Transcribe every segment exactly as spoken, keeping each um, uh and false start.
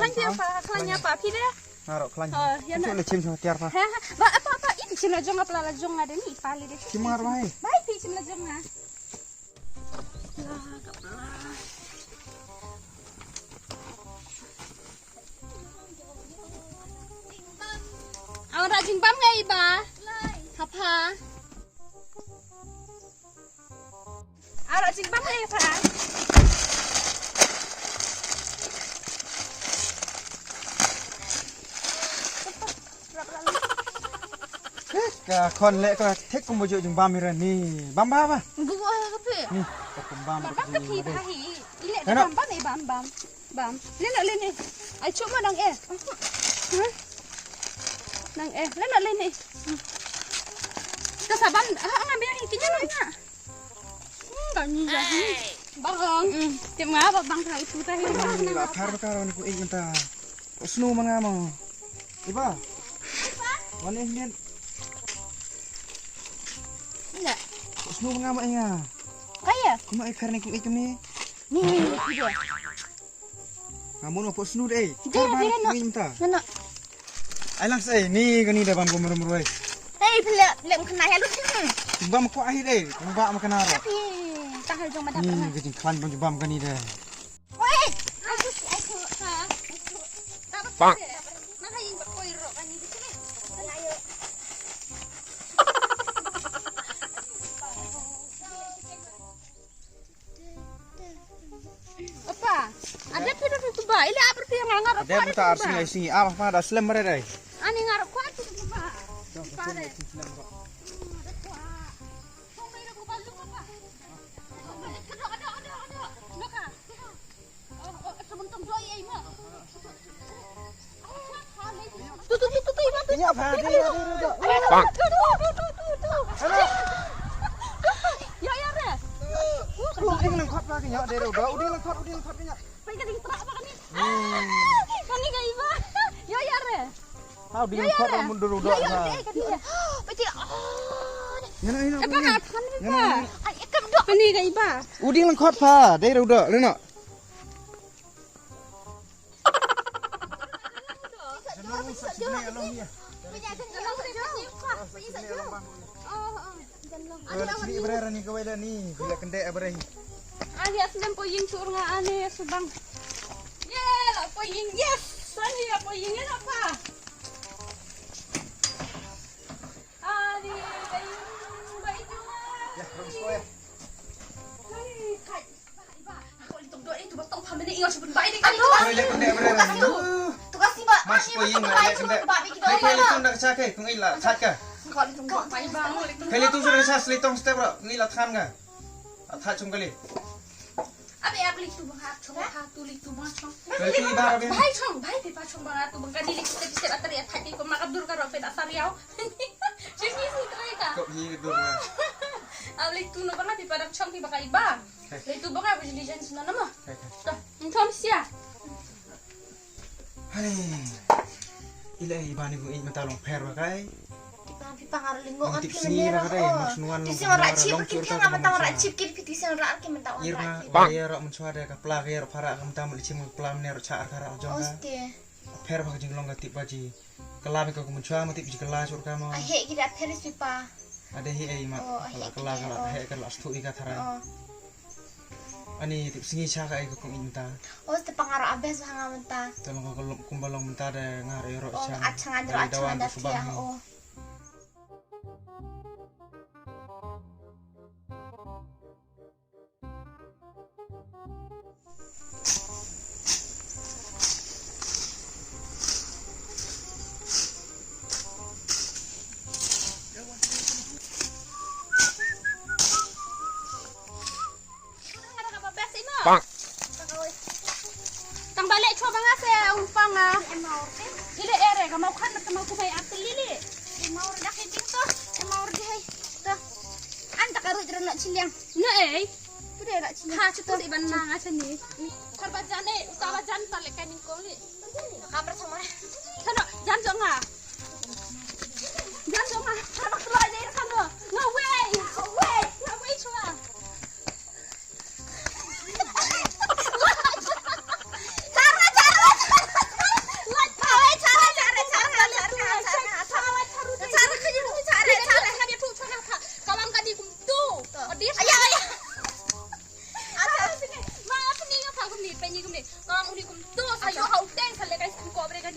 Khlaiñ ïa pha, khlaiñ ïa pha phi de. Nga ruh khlaiñ. Oh, ïa na. Chim sha tiar pha. Ha ha. Ba apa apa in chim la jong apa la jong nga de ni pa li de. Chim mar bai. Bai phi chim la jong nga. Aw ra jingbam nga i ba. Hapha. Aw ra jingbam nga i ba. Ka khon leh ka thik kum ba ju jingbam i ra ni. Bam ba ba. Ngu wa ka pe. Ni ka kum bam. Bam ka pe ba hi. Ile bam bam e bam bam. Bam. Leno leni. Ai chuma nang e. Nang e. Leno leni. Ka saban ha nga me hi kinya nang nga. Ka ni ya hi. Barong. Tim nga ba bang ka itu ta hi. Ba kar ba kar ni ku ing ta. Snu ma nga mo. Iba. Wan eh nien. Ina. Snu ma nga mo inga. Kaya. Kuma ikar ni ku ikum ni. Ni ni ni. Amun ma pok snud eh. Kar ba ni minta. Nana. Ai lang sai ni kani da bam ko merum ruai. Ei pele lem kena ya lu. Bam ko ai deh. Bam ma kena ro. Tapi tahal jong madam. Ni kejing klan bam bam kani deh. Oi. Aku si aku ha. Bang. Mana yang bakoi ro kani di sini. Ayo. Opa, ada phi da tu ba? Ila apa phi yang ngarap? Ada phi ta arsing ai singi. Ah, apa da slem mere dai. Ani ngarap kuat tu ba. Pare. Tu tu tu tu tu. Nya ba de de de. Bang. Ya ya re. Uding lang khot ba nya de de. Uding lang khot, uding lang khot nya. Pai ka ding tra ba ni. Kani ka iba. Ya ya re. Ha uding lang khot ra mun de de. Pai ti. Nya na nya na. Apa ka than ba. Ai ka dok. Kani ka iba. Uding lang khot ba de de. Lena. Ani aslem po ying sur nga ani subang. Ye la po ying yes. Ani la po ying na pa. Ani la ying ba itu. Ya, terus ko ya. Kai kai. Kop hi ka dur. Ab lei tu no banga pi padam chong pi baka iba. Lei tu banga bujli jan suna nama. Kaka. Tuh, engkau sia. Hai. Ila iba ni ku ing mata long pher ba kai. Pi pa pi pa ngar lingo. Tip sini ba kai. Mas nuan long. Tip sini ra chip ki ka mata ra chip ki pi tip sini ra ki mata. Bang. Ya ra mun chwa de ka pla ka ya ra para ka mata mun chim ka pla ne ra cha ka ra jong ka. Oke. Pher ba ka jinglong ka tip ba ji. Kala me ka ku mun chwa mo tip ji kala chur ka mo. A he ki da pher si pa. Ade hi ei ma. Oh, a he kala kala he kala stu i ka thara. Oh. Ani tip singi cha ka ei ka kong inta. Oh, te pangar abes ha nga menta. Te long ka kumba long menta de ngar ero cha. Oh, a chang andra a chang andra. Oh. Bang. Tang ba leh chwa ba nga se ung pang nga. Ile ere ka mau khan ka mau kumai ap te lili. Mau dak hi ting to. Mau ri hai. To. An ta ka ruh jero na chiliang. Na ei. Tu de ra chiliang. Ha chu tu de ban na nga chani. Khar ba jan e, uta ba jan ta le ka ning ko li. Ka pra chama. Chano jan jong nga. Jan jong nga. Khar ba kloi de ra ka no. Nga wei. Wei. Nga wei chwa. Chama, chama, chama.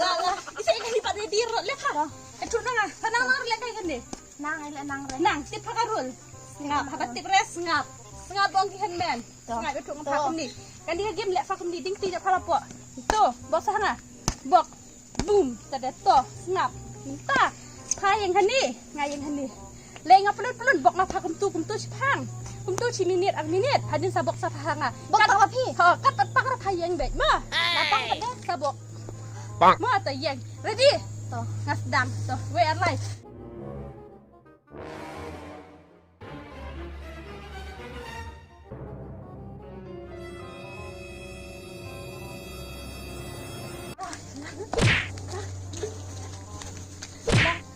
la la. Isa ïa kane pat ready ruh leh pha. Ka tu nang ah. Pha nang nang leh kai kane. Nang ai leh nang re. Nang tip pha ka rule. Sngap haba tip re sngap. Sngap bong ki hynmen. Sngap ïa tu ngam pha kumne. Kane ka game leh pha kumne ding ti jop pha la pok. Tu bok sa hanga. Bok. Bum, ta da to, sngap. Mynta pha ïeng hani, nga ïeng hani. Lei nga pynlut pynlut bok nga pha kumtu kumtu shipang. Kumtu shi minit ar minit, hadien sa bok sa pha nga. Bok pat phi? Ha, kat pat pang ra pha ïeng beit. Ma, la pang pat de sa bok. Pang. Ma ta ïeng. Ready? To, nga sdang. To, we are live.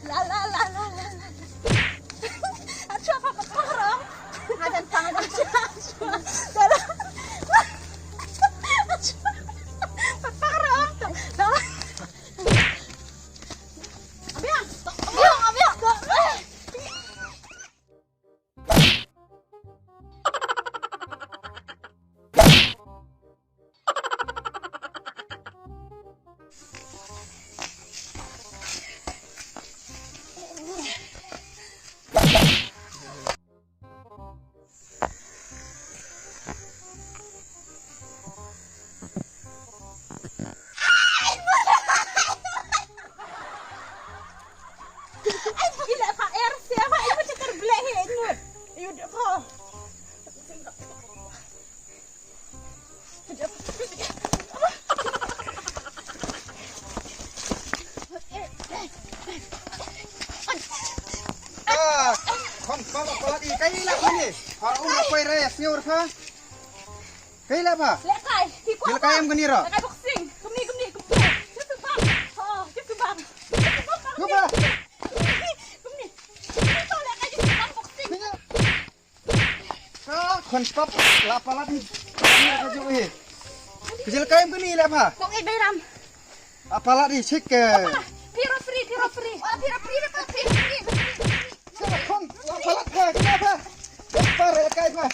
La la la la la la. Acha pa pa rong. Adan pa adan. La la. Acha pa pa rong. La. Abiang, abiang, abiang. Ah, khon khon ko lagi kai la ni. Har um ko re senior pha. Kai la pha. Leh kai, ti ko. Leh kai em kani ro. Leh kai boxing. Kumni kumni kumni. Kitu bang. Oh, kitu bang. Kitu bang. Kumni. Kumni. Kitu leh kai kitu bang boxing. Ka khon pap la palat ni. Ni ka ju hi. Kujil kai em kani la pha. Kong eh Bairam. Apala di chik ke. Piro free, piro free. Oh, piro free, piro free, piro free. Sa khon, apala pha, kena pha. Pare kai pha.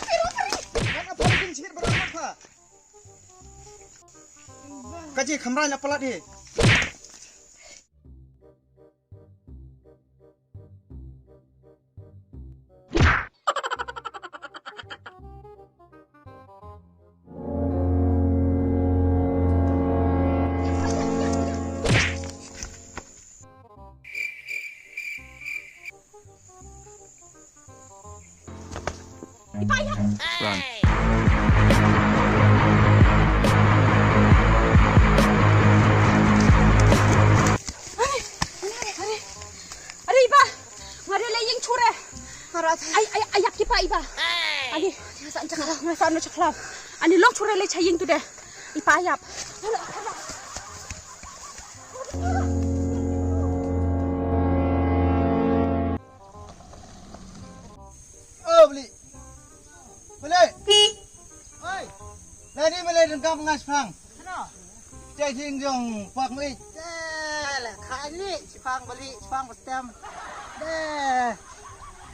Piro free. Mana pha kin chir berapa pha? Kaji khamran apala di. Run. Are, are, are, iba. Nga dei la ïing chure. Arat. Ai, ai, ai, yak iba, iba. Ani. Nga sa chakla, nga sa no chakla. Ani long chure le cha ïing tu de. Iba yap. Oh, beli. Beli. Oi. Lani beli dengkam ngas pang. Ano? Cai sing jong pak mei. Deh, le kha ni chipang beli, chipang bestem. Deh.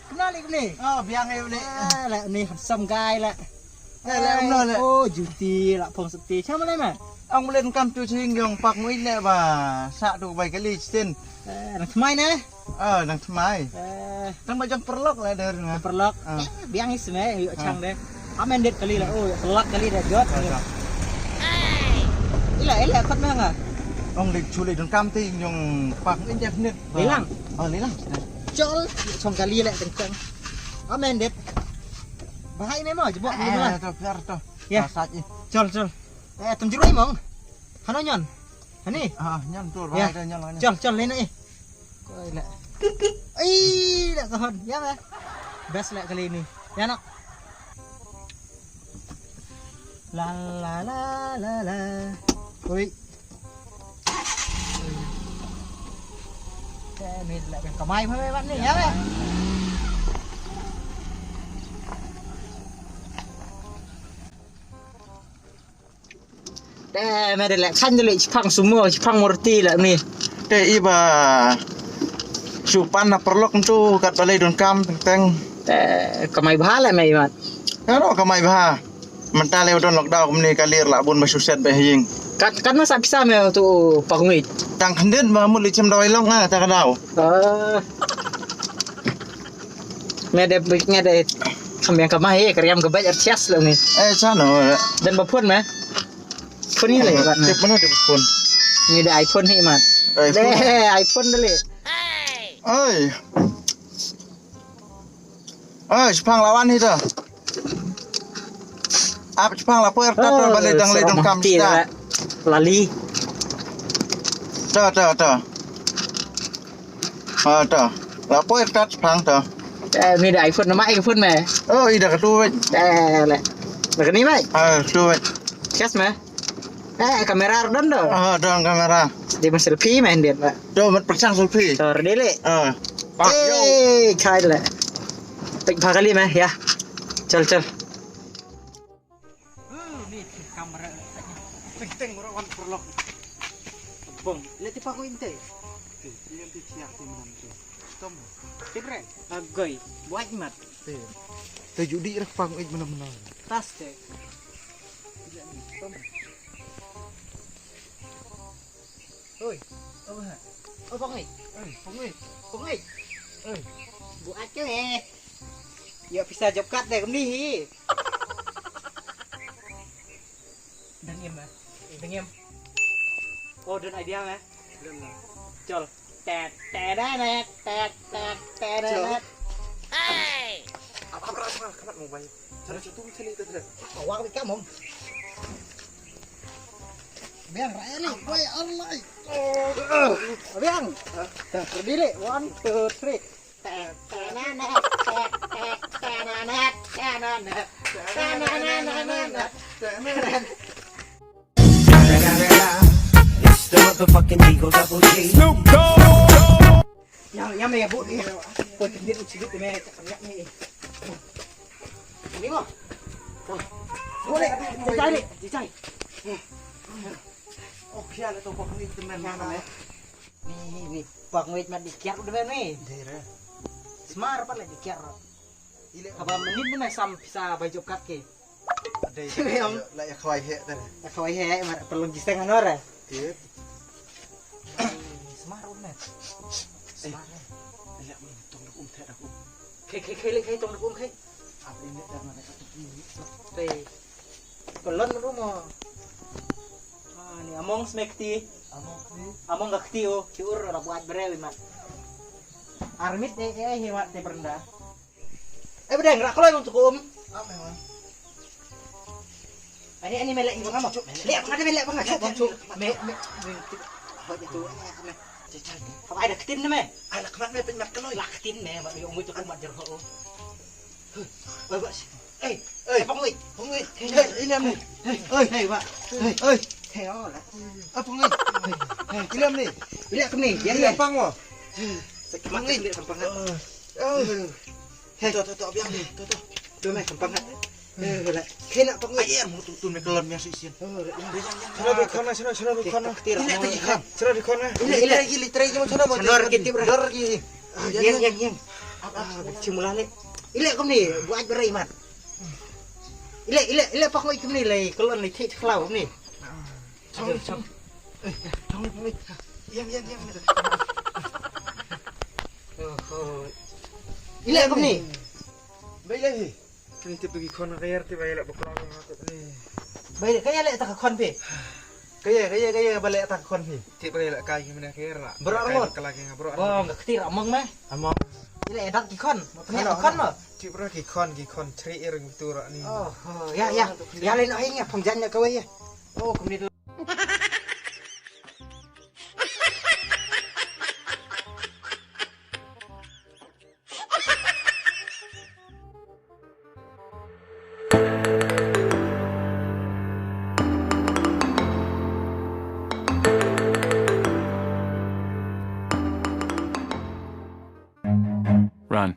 Kenal ni ni. Oh, biang ni beli. Deh, le ni handsome guy le. Deh, le umno le. Oh, juti la phong seti. Chama le man. Ong mlien kam tu ching yong pak ngui le ba sa tu bai kali chitin. Eh, nang tmai ne? Ah, nang tmai. Eh, nang ba jong perlok le der na. Perlok. Ah. Eh, biang is me, yuk chang de. Amen det kali le. Oh, perlok kali de jot. Ah, ah. Ila, ila, kot me nga. Ong le chule don kam ti yong pak ngui def nit. Lilang. Oh, lilang. Chol, chong kali le kencang. Amen det. Bahai me mo, jebok ni mo. Eh, to, biar to. Ya. Sat ni. Chol, chol. Eh, tum jiru mong. Hano nyon? Hani? Ah, nyon tu, ya. Rai dah nyon lah, nyon. Chol, chol, lena eh. Koi la. Ai, la kahon. Ya, ba. Best la kali ni. Ya, no. La, la, la, la, la. Ui. Eh, ni la kamai pha me ban ni, ya, ba. Te me de le khan de le chipang sumo chipang murti le me. Te iba supan na perlok tu kat balai don kam teng teng. Te kamai bha le me imat. Kano kamai bha. Menta le don lockdown kumne kalir la bun ba suset ba hing. Kat kat na sa pisa me tu pangwit. Tang khandit ba mut le chem dawai long ah ta ka daw. Ah. Nga de nga de kam yang kamai eh kariam ka bai artias lo ni. Eh, chano. Dan ba phone me. Phone ni le bat me. Tip mana dia phone? Ni de iPhone hi mat. De iPhone de le. Oi. Oi, chipang lawan hi ta. Ap chipang la puer ta ta balik dang le dong kam sta. Lali. Ta ta ta. Ah, to. La poi kat pang to. Eh, mi da iPhone nama iPhone me. Oh, ida ka tu wet. Eh, le. Nak ni mai. Ah, tu wet. Yes me. Eh, kamera don do. Ah, don kamera. Di mas selfie me dia. To mat pasang selfie. To dili. Ah. Eh, kai le. Pek bakali me ya. Chal chal. Ni kamera. Teng teng ora wan perlok. Bong, le tipa ko inte. Ti yang ti chiang ti menam ti. Tom. Tibre. Agoi, buat mat. Te. Te judi rek pang ik menam menam. Tas te. Tom. Oi, oh ha. Oh pang ik. Oi, pang ik. Pang ik. Oi. Buat ke eh. Yo pisa job card de kemni hi. Dang im eh. Dang im. Oh, don idea eh. Chol. Tet tet tet tet tet tet. Hey. Apa apa apa kamat mobile. Cara cutu cili tu tu. Awak bika mom. Biang rai ni, boy online. Biang. Dah berdiri. One, two, three. Yang yang me bu ni. Ko tindit u chibit me. Yang ni. Ni mo. Boleh. Jai ni, jai. Oh, kya le to ko ni temen. Ni ni. Pang wait mat di kiar udah ni. Dere. Smar pa le di kiar. Ile. Haba menit ni me sam pisa bai job card ke. Dei. Ile om. La ya khwai he tare. Ya khwai he mar perlu giseng anore. Tip. Smar udah me. Smar. Ile me tong duk um the duk um. Khai khai khai le khai tong duk um khai. Apa ini dah mana satu pini. Tei. Kolon rumo. Ah, ni among smek ti. Among ni. Among gak ti o, ki ur ra buat berewi mat. Armit eh eh hi mat te berenda. Eh bedeng rak koloi untuk um. Apa memang? Ani ani melek ni bang among. Lek apa ada melek bang among. Me me me. Apa itu? Apa ada ketin ni me? Anak mat me penyat koloi. Lah ketin me mat yo ngut tu mat jerho. Oi, bas. Ei, ei, pangwit, pangwit. Hey, ini am ni. Oi, hey, bas. Oi, hey, oh, lah. Ah, pangwit. Hey, ini am ni. Ini aku ni. Ya, ini ya. Pang mo. Sakit mati dia sampang. Oh. Hey, to to to biang ni. To to. Tu me sampang. Eh, lah. Kena pangwit. Ayer mu tu tu me kelon yang sisian. Oh, lah. Sana di kona, sana sana di kona. Ini tak ikan. Sana di kona. Ini ini lagi literai cuma sana mau. Sana kita berapa? Yang yang yang. Apa? Cuma lah ni. Ile kumni, buat berai mat. Ile ile ile pak oi kumni lai, kelon lai thik khlau kumni. Chong, chong. Eh, chong, chong. Ïa, ïa, ïa. Oh, oh. Ila kumne. Bai leh hi. Kini tip bagi khon ka ïar tip bai leh bakla ni. Bai leh ka ïa leh ta ka khon phi. Ka ïa, ka ïa, ka ïa ba leh ta ka khon phi. Tip bai leh kai ki mena ka ïar la. Bro, kai Ramon. Bakla ki nga bro. Oh, nga ktir among me. Among. Ila edat ki khon. Mo tanya ki khon mo. Tip bro ki khon, ki khon chri ir ngi tu ra ni. Oh, oh, ya, ya. Ya le no ai nga phong jan ya ka wei ya. Oh, kumne tu. Run.